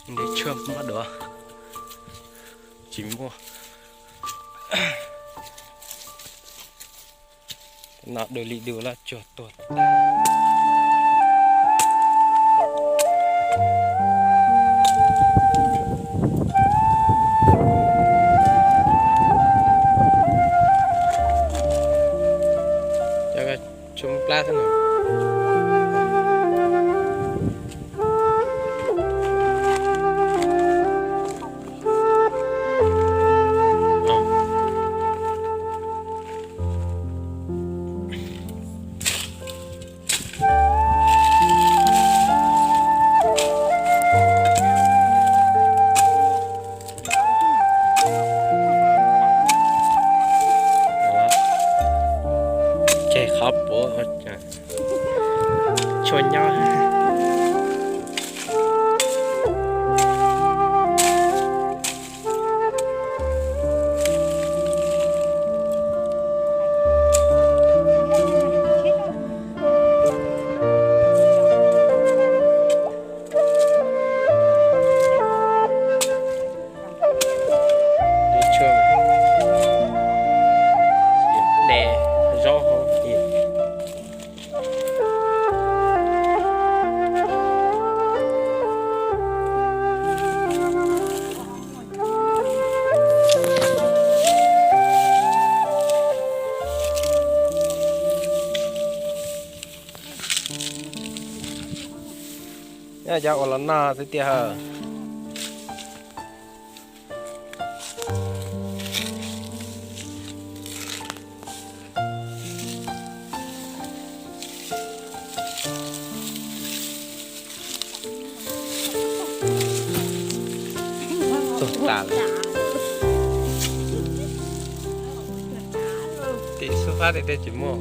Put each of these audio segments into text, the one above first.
Ntev tshuaj mab duav tsis muaj. No du li du loj tsuag tuag tag. Cov tshuaj mab plab xwb na. Ces qhov puav tshuaj nyob. Ntev tshuaj, de zaub hauv. Nyob cov ua los noj xwb tiag ha. Tuag tas lawm. Tim xub fab tiag tiag tsis muaj.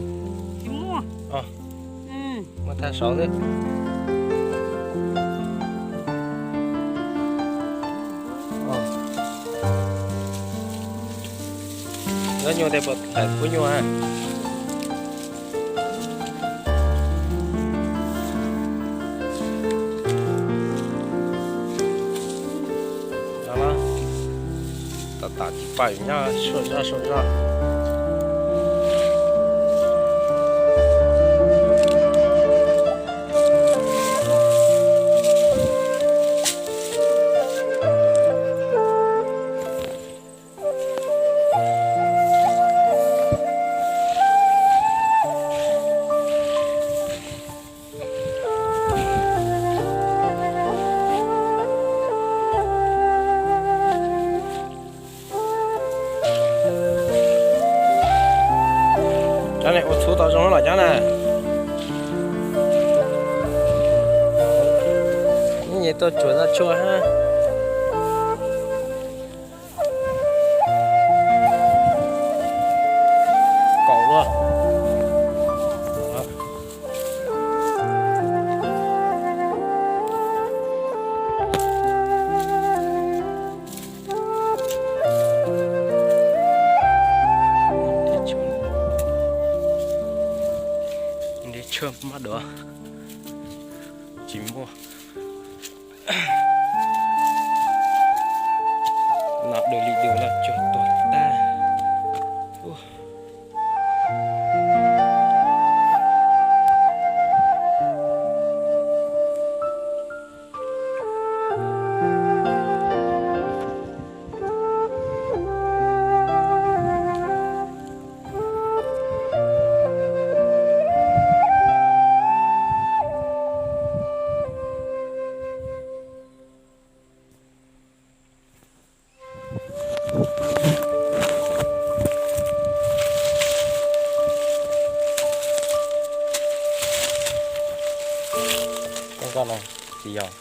Muaj thaj saud xwb. Lawv nyuag tes puas thaim pub nyuag? Tom tom tsis paub nyob suam zoj suam zoj. Cov ne ua txhuv tau zoo los cov na. Ib nyuag tuaj tsuam zaj tshuaj hab. Kaum luaj. Ntev tshuaj mab duav tsis muaj. No du li du loj tsuag tuag tag. Koj no tsis yog.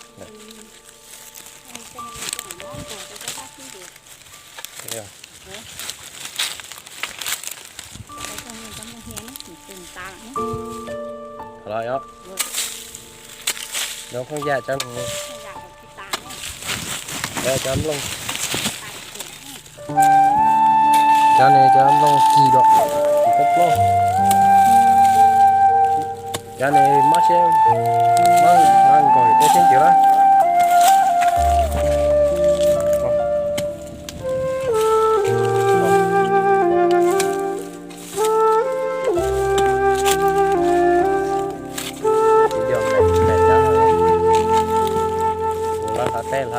Los yog, no phooj ywg cov, cov nplooj, cov ne cov nplooj kis dua, kis plaub plaub. Cov ne mob siab, mob nkaus peb siab ntsws lawm.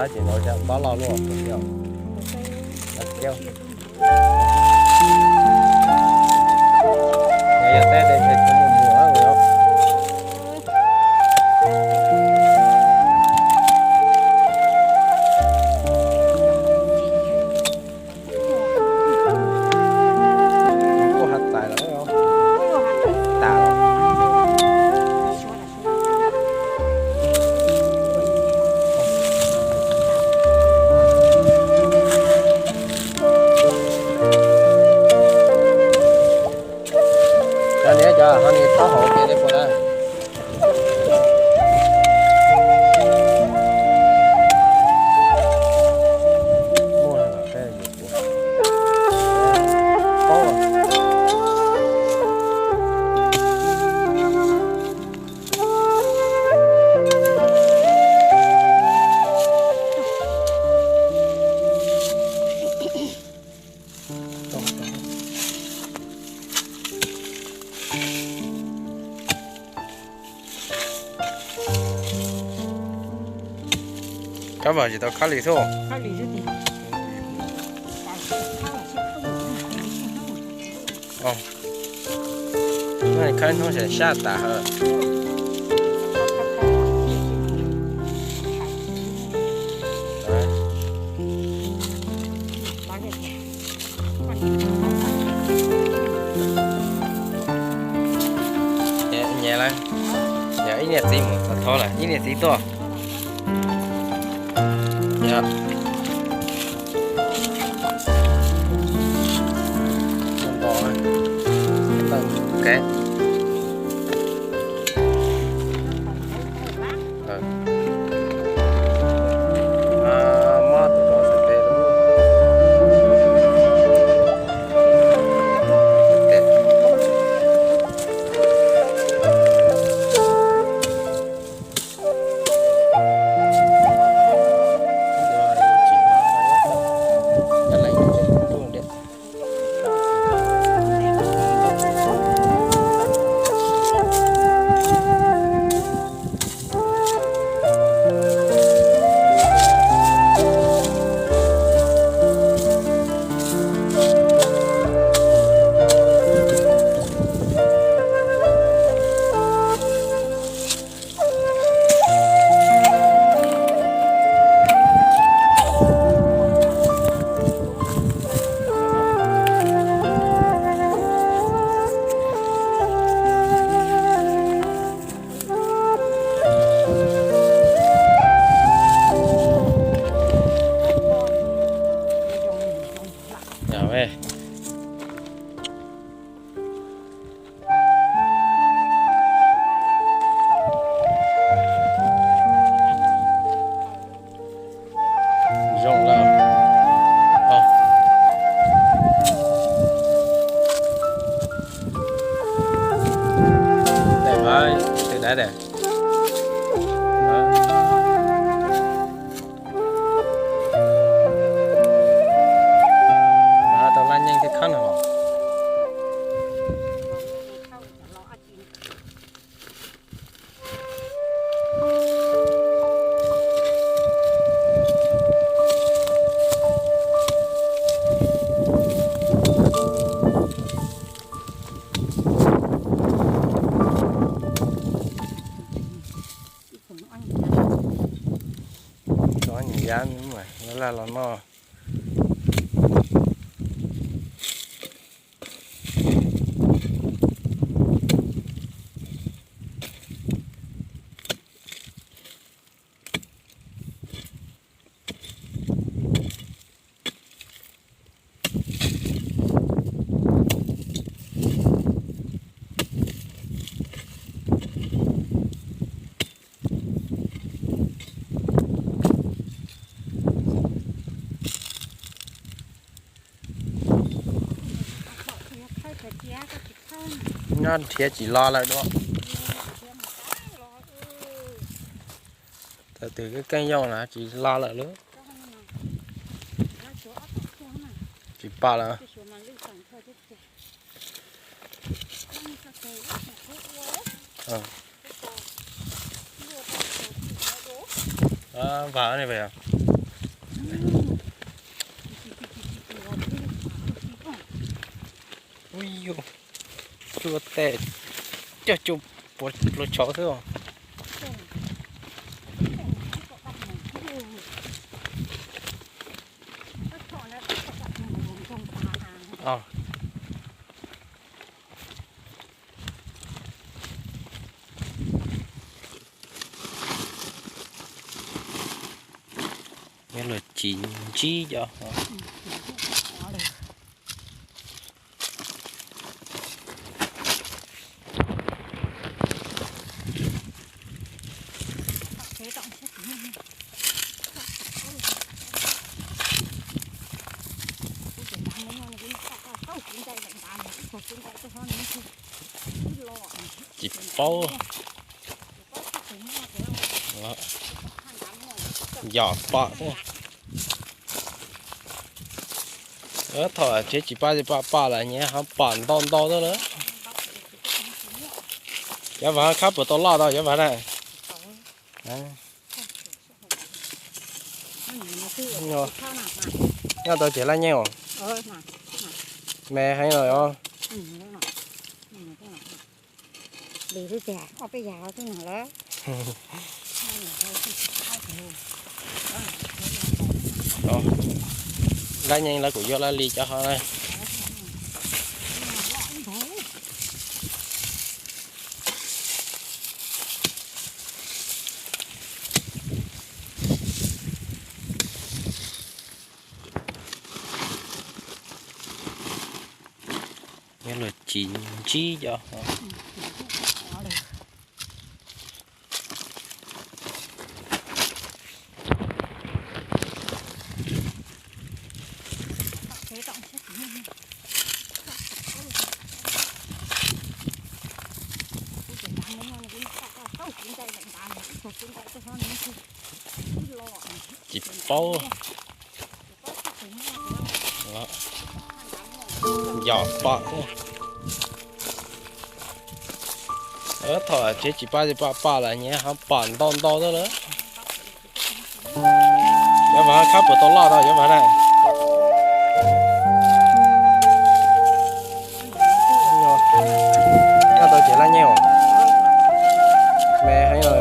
Ces no cov pob loj luaj yog, yog teb de es tsis mus mus na. Kuj has tas los tas los. Cov niam cov ho niam taub hau ces nej puas na. Kab vam tsis tau khab li xwb. Khab hnub sab sab tas hawm. Nyias lawm, yog ib niam txiv mus thov lawm ib niam txiv tuaj. Zoo lawm. Daim phav twb dab daim. Tau laj nyeej thiab khab no. Cov nyuam yav laj los noj. Nyob nrhiav tsis los lawm dua. Thaum twg keej yooj los tsis los lawm lauj. Tsis pom lawm. Vam ne, Ui yus, cua tes coj cua puas luag tshauv xwb os. Nyob luag tsis ntsib cov. Tsis paub. Yog pom. Thaum tsev tsis pom tsis pom pom lawm nyias ho pom ntau ntau tuaj lawm. Cov vam khab puas tau loj tau cov vam na? Nyob tau ces laj nyeej os. Me heev los os. Laj nyeej lawv kuj yuav laj li cov ho na. Nyob luag tsis ntsib cov. Tsis paub. Yog pom. Thaum tsev tsis pom tsis pom pom lawm nyias ho pom ntau ntau tuaj lawm. Cov vam khab puas tau loj tau cov vam na? Nyob tau ces laj nyeej os. Me heev los.